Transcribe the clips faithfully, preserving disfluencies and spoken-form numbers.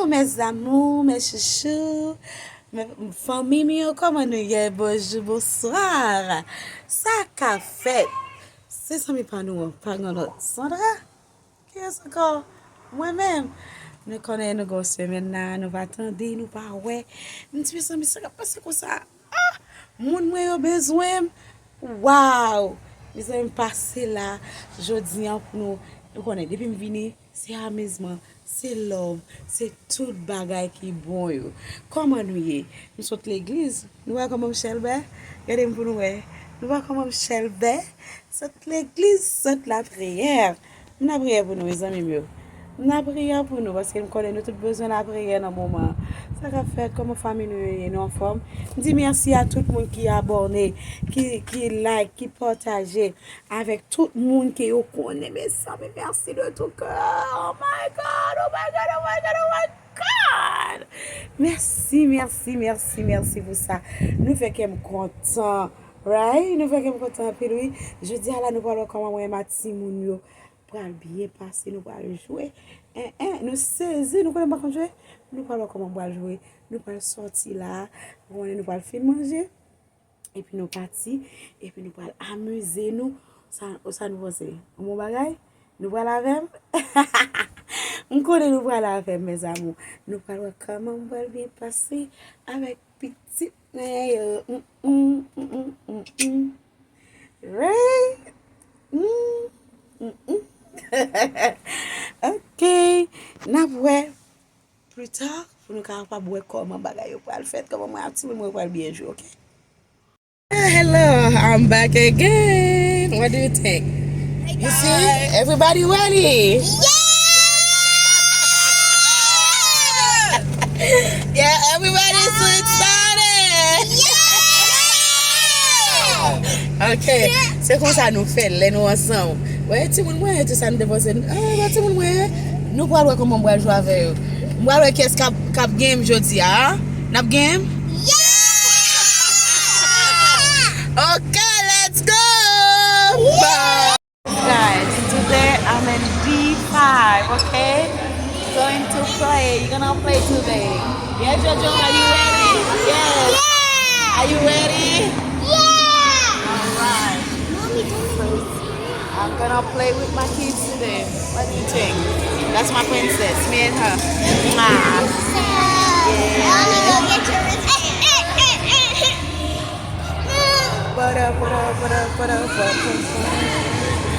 Mes amours, mes chouchous, mes, fanmi m yo, kòman nou ye? Bonjou, bonswa. Sa ka fèt? Se zanmi pa nou an, pa gen lòt. Sandra? Kiyès ankò? Mwen menm. Nou konnen nou gen yon semèn la, nou pa tande, nou pa wè. M di, mezanmi, sa k ap pase konsa? Ah! Moun mwen yo bezwen m. Waw! Mezanmi, m pase la jodi an pou nou. Nou konnen, depi m vini, se amizman, se love, se tout bagay ki bon yo. Kòman nou ye? Nou sot legliz? Nou wè kòman m chèlbè? Gade m pou nou wè. Nou wè kòman m chèlbè? Sot legliz, sot lapriyè. M nan priyè pou nou, mezanmi m yo. M nan priyè pou nou, paske m konnen nou tout bezwen lapriyè nan moman an. Sa k ap fèt? Kòman fanmi nou yo ye? Nou anfòm? M di mèsi a tout moun ki abòne, ki, ki like, ki pataje avèk tout moun ke yo konnen, mezanmi, merci de tout cœur. Oh my God, oh my God, oh my God, oh my God. Mèsi, mèsi, mèsi, mèsi pou sa. Nou fè kè m kontan, right? Nou fè kè m kontan anpil, wi. Jodi a la, nou pral wè kòman mwen menm ak timoun yo pral byen pase, nou pral jwe. En, en, nou sezi, nou konnen m pa konn jwe. Nou pral wè kòman m pral jwe. Nou pral sòti la, nou konnen nou pral fin manje. Epi nou pati, epi nou pral amize nou. Sa, sa nou panse? Yon bon bagay? Nou pral avè m? M konnen nou pral avè m, mes amours. Nou pral wè kòman m pral byen pase avèk pitit mwen yo. Mm, mm, mm, mm, mm, mm. Right? Mm, mm, mm. Ok. N ap wè pita pou nou kapab wè kòman bagay yo pral fèt, kòman mwen ak timoun mwen yo pral byen jwe, ok? Hello, I'm back again. What do you think? You see? Everybody ready? Yeah, everybody so excited. Ok, se konsa nou fè lè nou ansanm. Wè timoun mwen, tout sa nou depanse. Ah, wè timoun mwen. Nou pral wè kòman m pral jwe avè yo. M pral wè kiyès k ap, k ap gen m jodi a. N ap gen m? Ok, let's go! Bye. Guys, today I'm in D five, okay? Going to play. You're gonna play today. Yeah, Jojo, are you ready? Yes. Are you ready? Yeah. All right. Mommy, don't I'm gonna play with my kids today. What do you think? That's my princess, me and her. Mwah. Mommy, go get your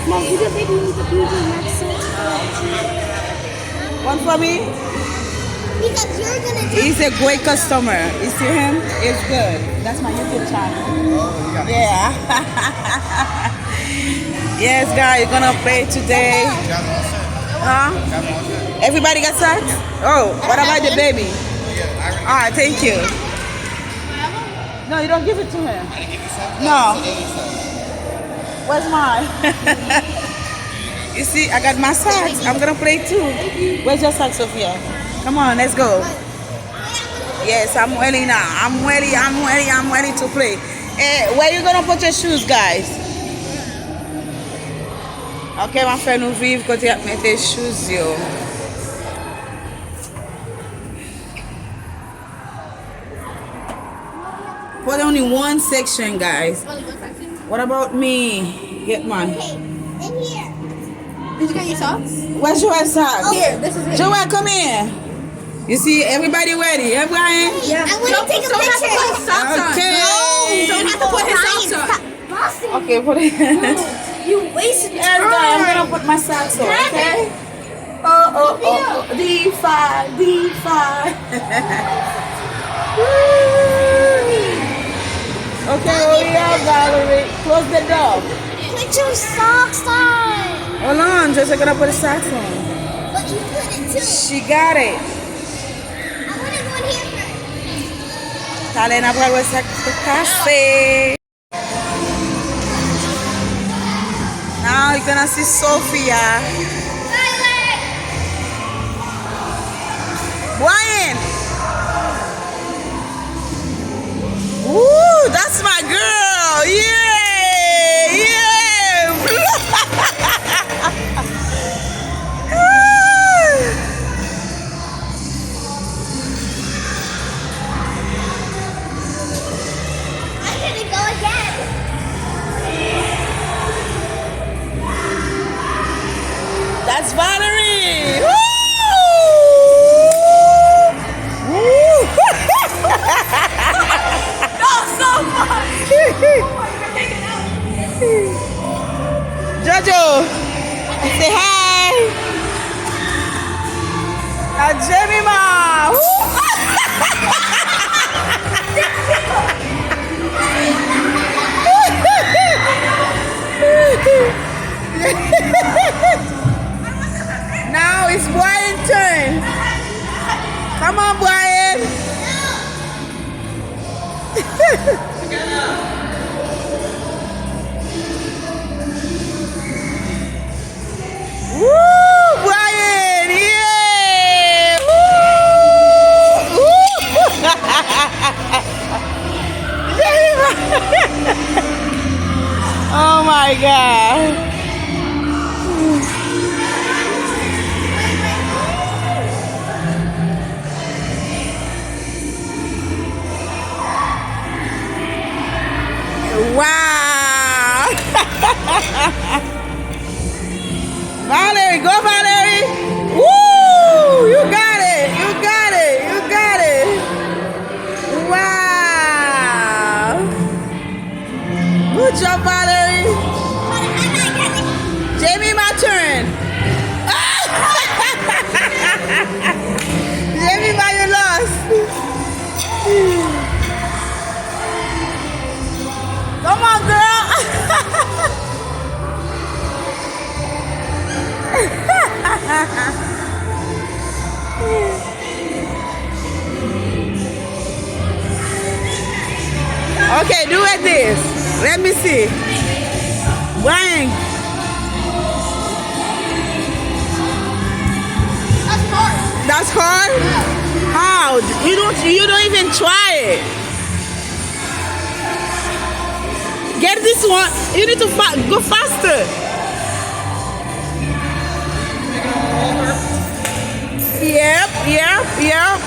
Mom, give your baby the B B Nexus. One for me. Because you're gonna do He's a great customer. You see him? It's good. That's my YouTube channel. Yeah. Yes, guys, gonna play today. Huh? Everybody got socks? Oh, what about the baby? All right, thank you. No, you don't give it to him. No. Where's mine? You see, I got my socks. I'm gonna play too. Where's your socks, Sophia? Come on, let's go. Yes, I'm ready now. I'm ready, I'm ready, I'm ready to play. Eh, where you gonna put your shoes, guys? Ok, m ap fè nou viv kote y ap mete shoes yo. But only one section, guys. Only one section. What about me? Get mine. Hey, in here. Did you get your socks? Where's your socks? Here, this is it. Joel, come here. You see, everybody ready. Everybody. Yeah. I want to take a picture. Don't have to put socks on. Okay. No, don't have to put his socks on. Stop bossing me. Okay, put it. You wasted time. Yes, guys, I'm gonna put my socks on, okay? Oh, oh, oh, oh. D five, D five. Woo! Okay, hurry up, Valerie. Close the door. Put your socks on. Hold on, just gonna put the socks on. But you put it too. She got it. I wanna go in here first. Talè n ap pral wè sa k pase. Now you're gonna see Sophia. Brian! Ooh, that's my girl! Yeah! Yeah! Jemima! Woo! Now it's Brian turn. Come on, Brian. Woo, Brian! Yeah! Woo! Woo! Oh my God! Wow! Valerie, go Valerie! Woo! You got it! You got it! You got it! Wow! Good job, Valerie! Jemima turn! Jemima, you lost! Come on, girl! Okay, do it this. Let me see. Brian. That's hard. That's hard? How? You don't, you don't even try it. Get this one. You need to fa- go faster. Yep, yep, yep.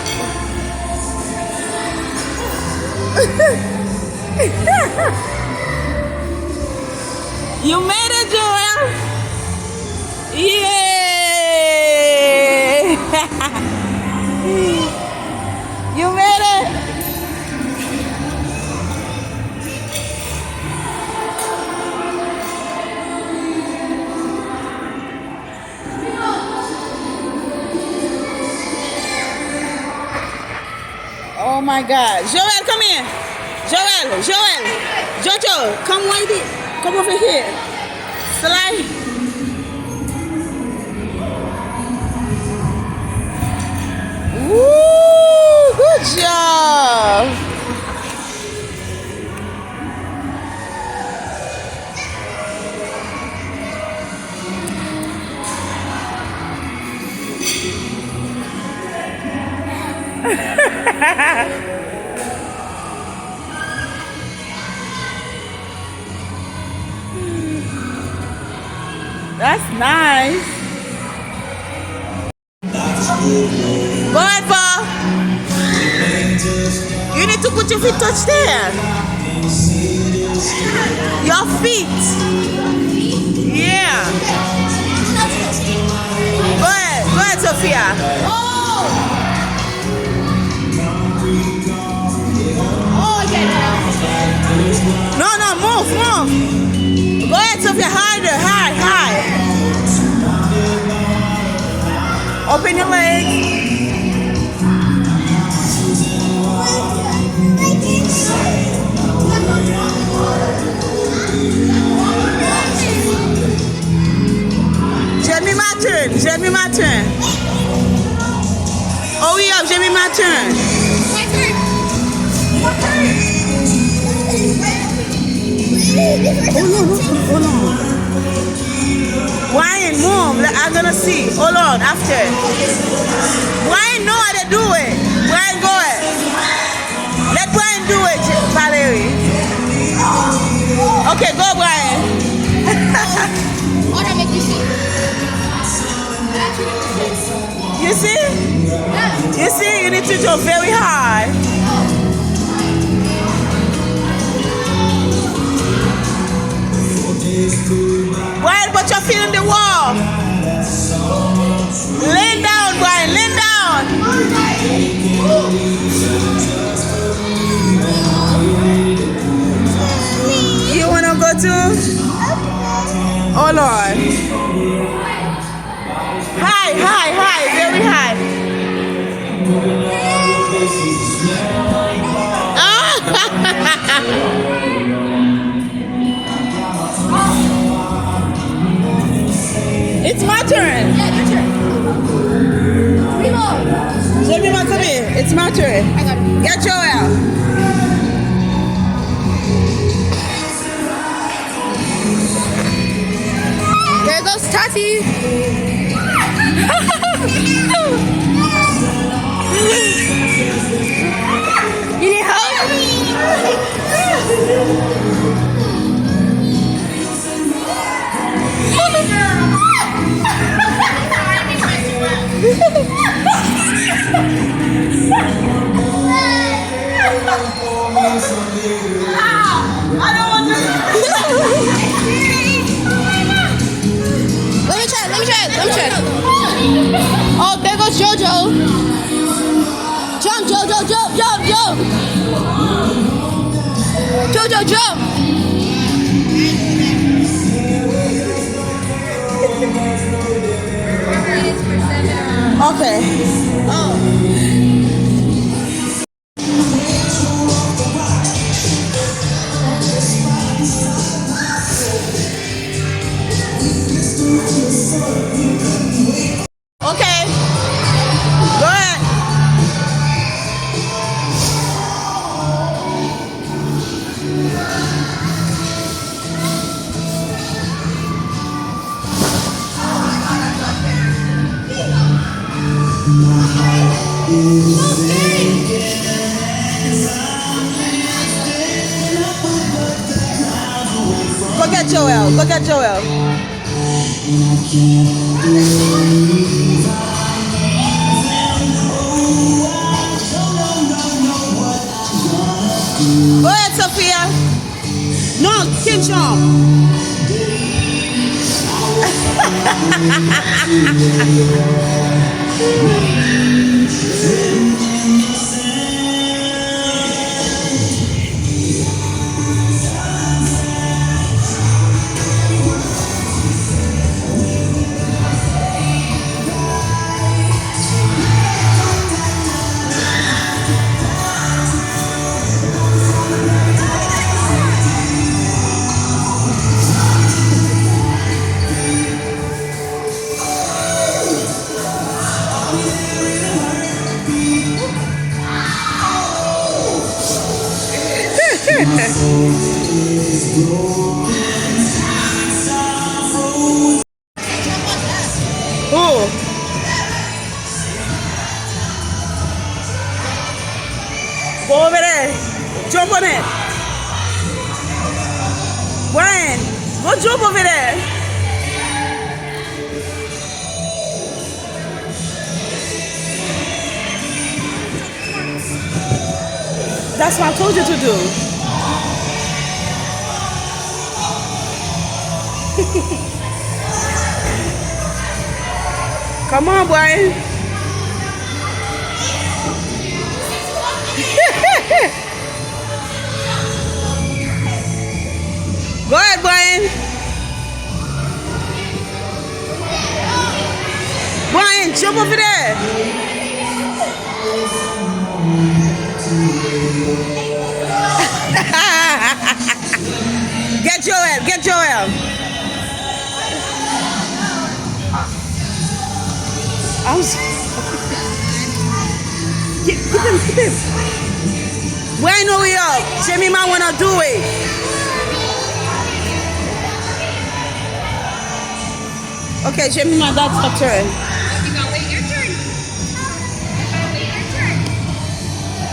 You made it, Joel. Yeah. You made it. Oh my God. Joel, come here. Joel, Joel. Jojo, come right here. Come over here. Slide. Woo, good job. That's nice. Go ahead, Paul. You need to put your feet touch there. Your feet. Yeah. Go ahead. Go ahead, Sophia. No, no, move, move. Go ahead, Sophia, harder, hard, hard. Open your legs. Jemima turn, Jemima turn. Hurry up, Jemima turn. Hold on, hold on, hold on. Brian, move. Let- I'm gonna see. Hold on, after. Brian know how to do it. Brian, go ahead. Let Brian do it, Valerie. Okay, go, Brian. Hold on, make me see. You see? You see, you need to jump very hard. Brian, put your feet on the wall. Lean down, Brian, lean down. You wanna go too? Oh Lord. High, high, high, very high. It's my turn. Yeah, your turn. Jemima, come here. It's my turn. I got it. Get Joel. There goes Tati. You need help? Let me try, let me try, let me try. Oh, there goes JoJo. Jump, JoJo, jump, jump, jump. JoJo, jump. Okay. Oh. Okay. Go ahead. Go get Joel. Go get Joel. Go ahead, Sophia. No, Kinchon. Who? Go over there. Jump on it. Brian, go jump over there. That's what I told you to do. Come on, boy. Go ahead, Brian. Brian, jump over there. Get Joel, get Joel. I'm s- Keep, keep him, keep him. Brian, hurry up. Jemima wanna do it. Okay, Jemima, that's her turn. You gotta wait your turn. You gotta wait your turn.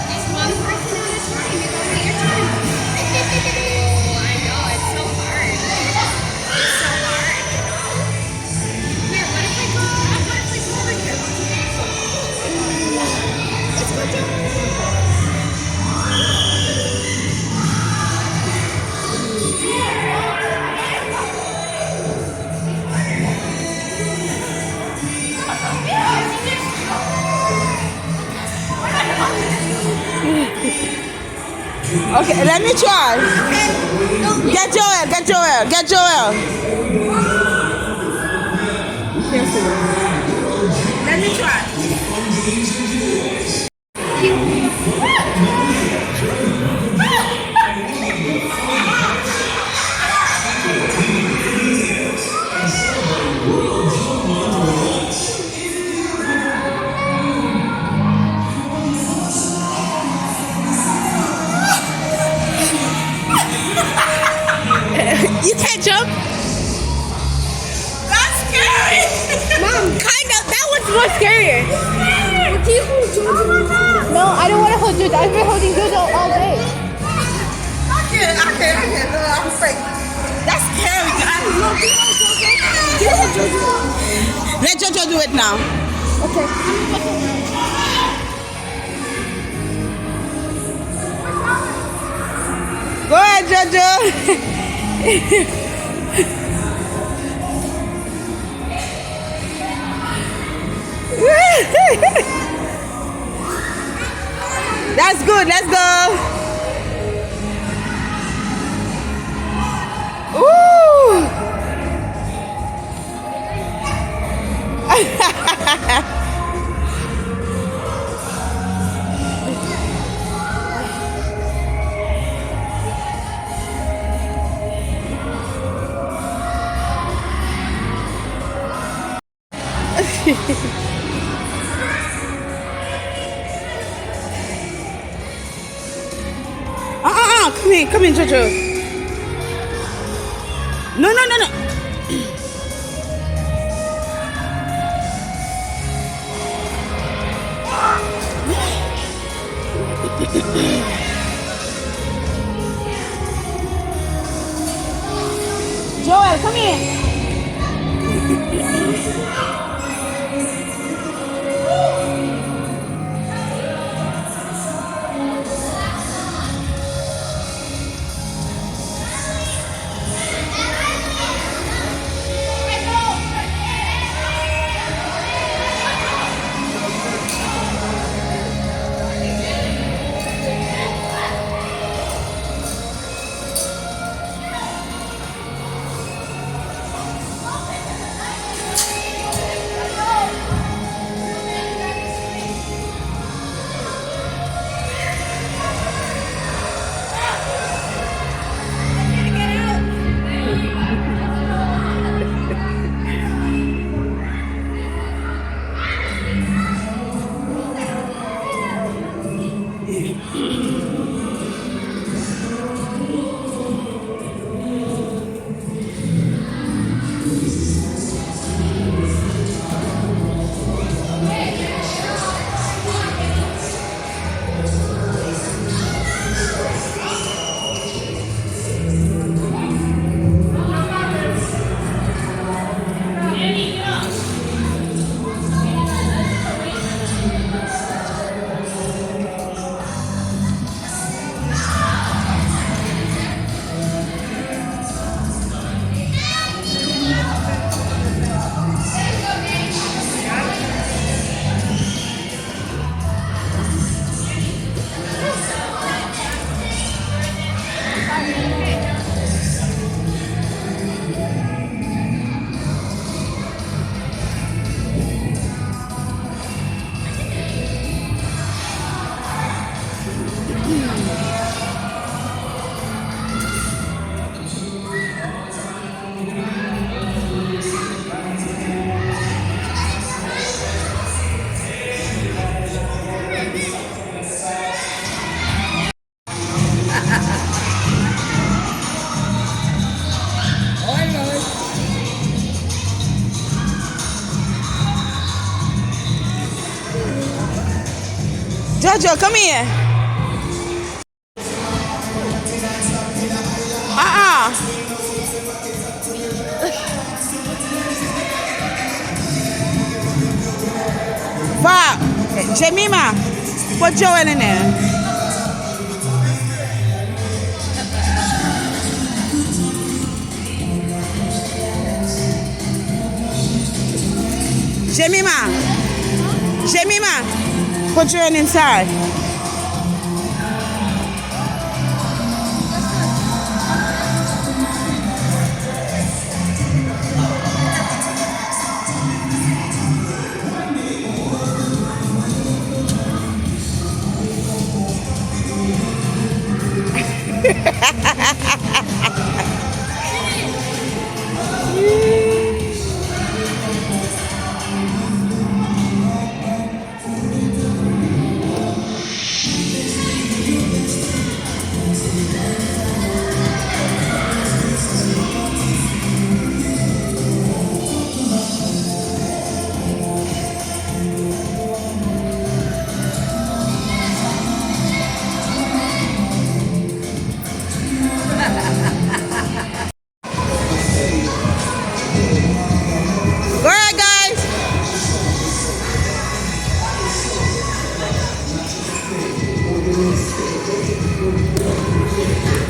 Just one person at a time. You gotta wait your turn. Oh, I know. It's so hard. It's so hard. Here, what if I go, what if I go over here? Let's go down. Okay, let me try. Get Joel, get Joel, get Joel. Careful. Let me try. You can't jump? That's scary! Mom, kinda, that one's more scarier. Can you hold Jojo? No, I don't want to hold Jojo. I've been holding Jojo all day. I can't, I can't, I can't. No, I'm afraid. That's scary, guys. Can you hold Jojo? Let Jojo do it now. Okay. Go ahead, Jojo. That's good. Let's go. Ooh. Ah, ah, ah, come here, come here, Jojo. No, no, no, no. Joel, come here. Jojo, come here. Ah, ah. Va, Jemima, put Joel in there. Jemima, Jemima, put Joel inside. Go ahead, guys.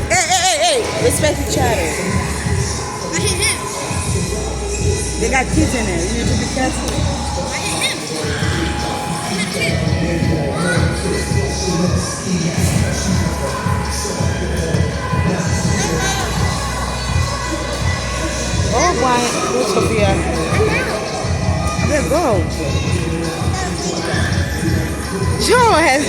Hey, hey, hey, hey. Respect each other. I hit him. They got kids in there. You need to be careful. I hit him. I hit him. Oh, boy. Who's Sophia? I'm out. Okay, go. Joe has.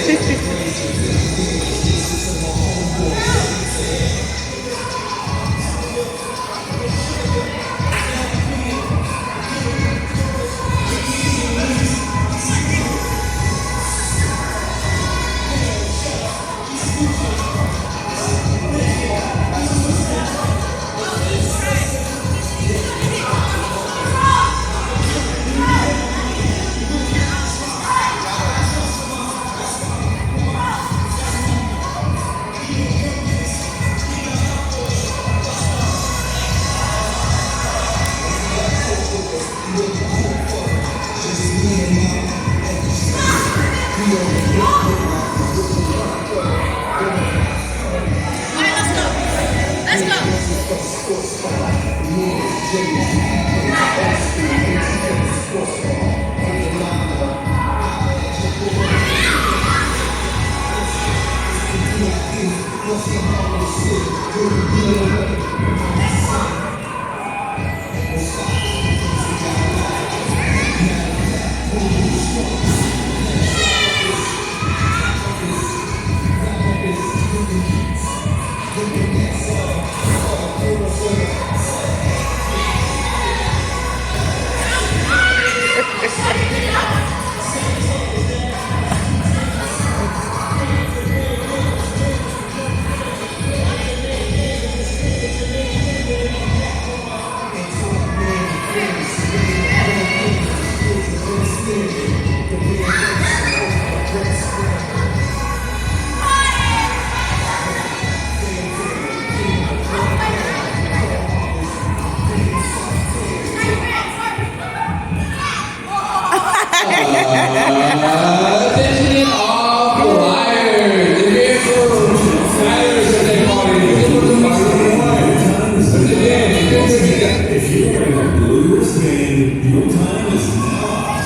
Attention all flyers. If you're here for flyers birthday party, this is what the flyers want. Once again, if you're here for If you are in a Blue wristband, your time is now up.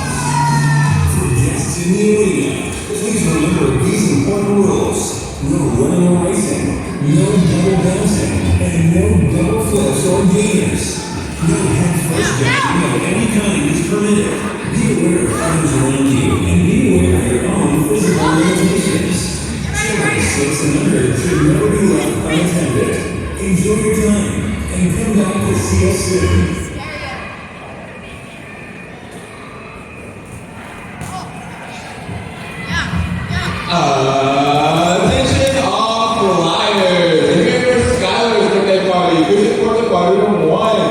For guests in the arena, please remember these important rules. No running or racing, no double bouncing, and no double flips or gainers. No head first jumping of any kind is permitted. Be aware of others around you and be aware of your own physical limitations. Children six and under should never be left unattended. Enjoy your time and come back to see us soon. Attention all flyers. If you're here for Skylar's birthday party, visit Porta Potty Room one.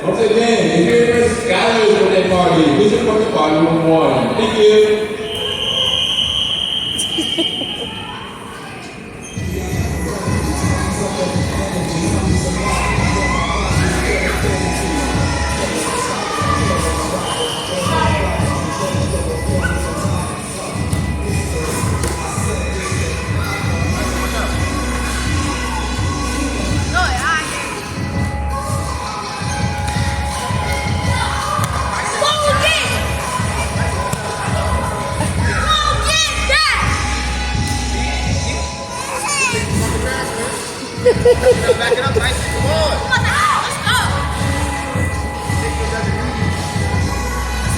Once again, if you're here for Skylar's birthday party, visit Porta Potty Room one. Thank you. Back it up, nice. Come on. Let's go. Let's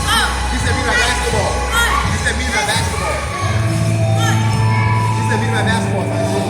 go. He said, "Meet my basketball." He said, "Meet my basketball." He said, "Meet my basketball, Tyson."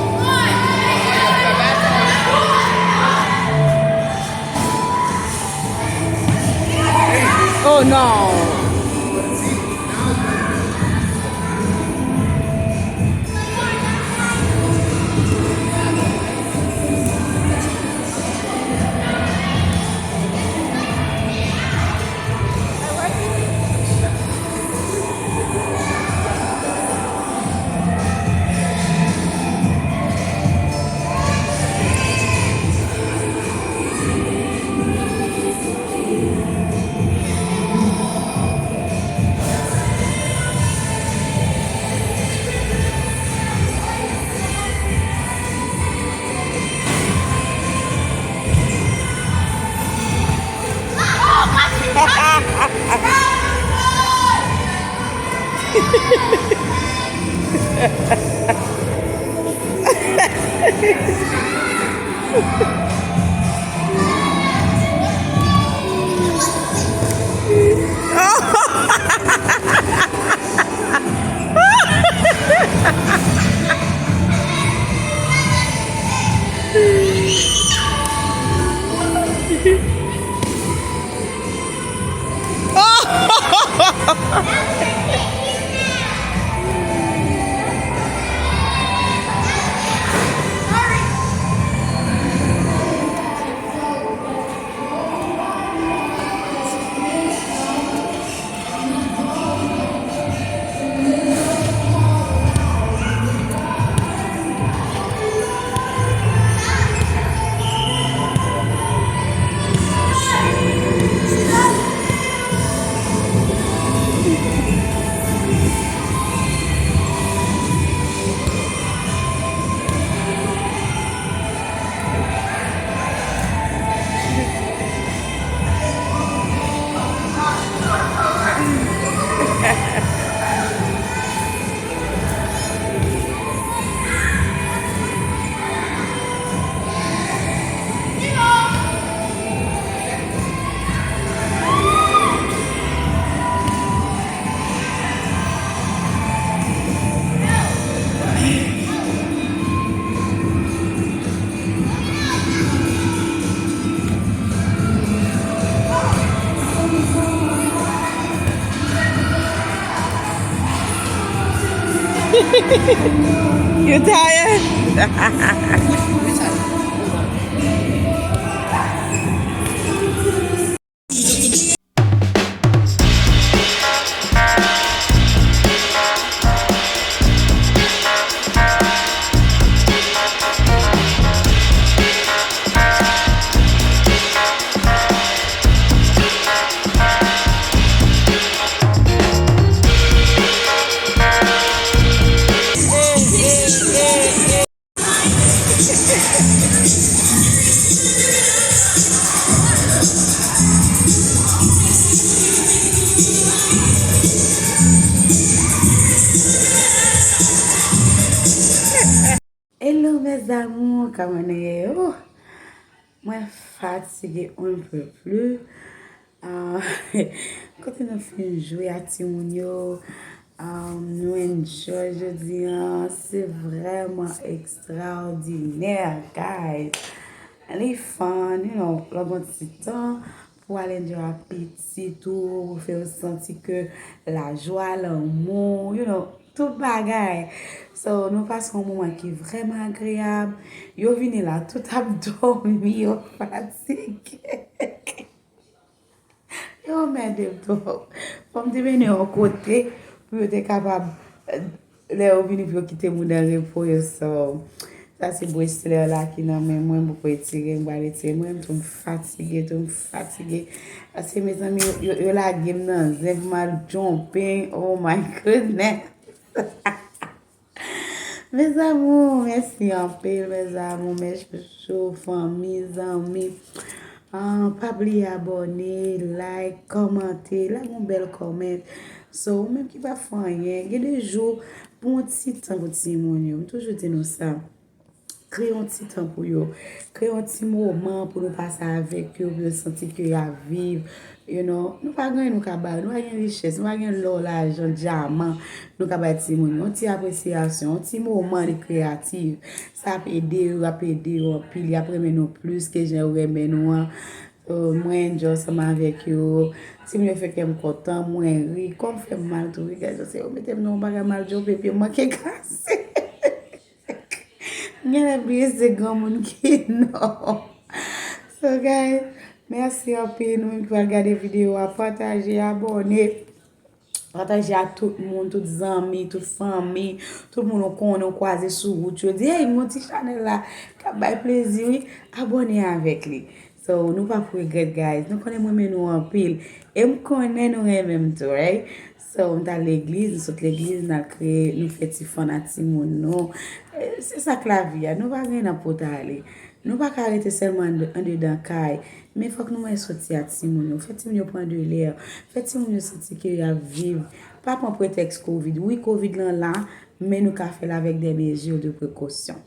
You tired? Hello mes amours, kòman nou ye? Oh, mwen fatige, on ne peut plus. Ah, kote nou fin jwe a timoun yo, ah, nou enjoy jodi an, se vrèman ekstraòdinè, guys. Li fun, you know, lè w gen ti tan pou w al enjoy ak pitit ou, pou fè yo santi ke lajwa, lanmou, you know, tout bagay. So, nou pase yon moman ki vrèman agreyab. Yo vini la, tout ap dòmi, yo fatige. Yo anmède m twòp. Fò m te mennen yo yon kote pou yo te kapab, lè yo vini, pou yo kite moun an repo yo. So, sa se bracelet la ki nan men mwen, m poko retire, m pral retire. Mwen menm tou, m fatige tou, m fatige. Paske, mezanmi, yo, yo, yo lage m nan zen pou m al jumping. Oh my goodness! Mes amours, mèsi anpil, mes amours, mes chouchous, fanmi, zanmi. Ah, pa bliye abòne, like, kòmante, lage yon bèl comment. So, ou menm ki pa fè anyen, gen de jou, pran yon ti tan pou timoun yo. M toujou di nou sa. Kreye yon ti tan pou yo. Kreye yon ti moman pou nou pase avèk yo, pou yo santi ke y ap viv. You know, nou pa gen anyen nou ka ba yo, nou pa gen richès, nou pa gen lò, lajan, dyaman nou ka bay timoun yo. Yon ti apresyasyon, yon ti moman rekreyatif, sa ap ede yo, ap ede yo anpil, y ap renmen nou plis ke jan yo renmen nou an. So, mwen enjoy ansanm avèk yo. Timoun yo fè kè m kontan, mwen ri. Kò m fè m mal tou, wi, guys, se yo mete m nan yon bagay mal, djòl, epi m manke kase. M genlè bliye se granmoun ki non. So, guys, mèsi anpil. Nou menm ki pral gade videyo a, pataje, abòne. Pataje ak tout moun, tout zanmi, tout fanmi, tout moun ou konnen, ou kwaze sou wout yo. Di, "Hey, m gon ti chanèl la k ap bay plezi, wi." Abòne avèk li. So, nou p ap regrèt, guys. Nou konnen m renmen nou anpil. E m konnen nou renmen m tou, right? So, m t al legliz, m sot legliz, n al kreye, nou fè ti fun a timoun nou. E, se sa k lavi a, nou pa gen nan pot ale. Nou pa ka rete sèlman annde- andedan kay, men fòk nou mwen soti a timoun yo. Fè timoun yo pran de lè, fè timoun yo santi ke y ap viv. Pa pran pretèks kovid. Wi, kovid lan la, men nou ka fè l avèk de mezi de prekosyon.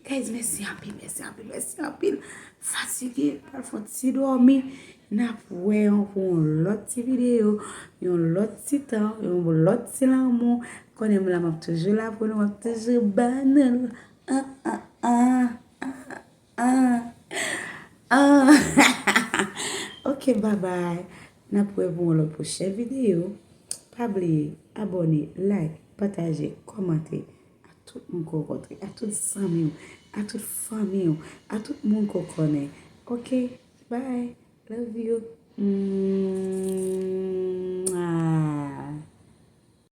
Guys, mèsi anpil, mèsi anpil, mèsi anpil. Fatige, pral fè yon ti dòmi. N ap wè yon pou yon lòt ti videyo, yon lòt ti tan, yon lòt ti lanmou. Konnen m la, m ap toujou la pou nou, m ap toujou ba nou l. An, an, an, an, an. Ok, babay. N ap wè pou yon lòt pwochèn videyo. Pa bliye abòne, like, pataje, kòmante. A tout moun ke w rankontre, a tout zanmi w, a tout fanmi w, a tout moun ke w konnen. Ok, bye, love you. Mm.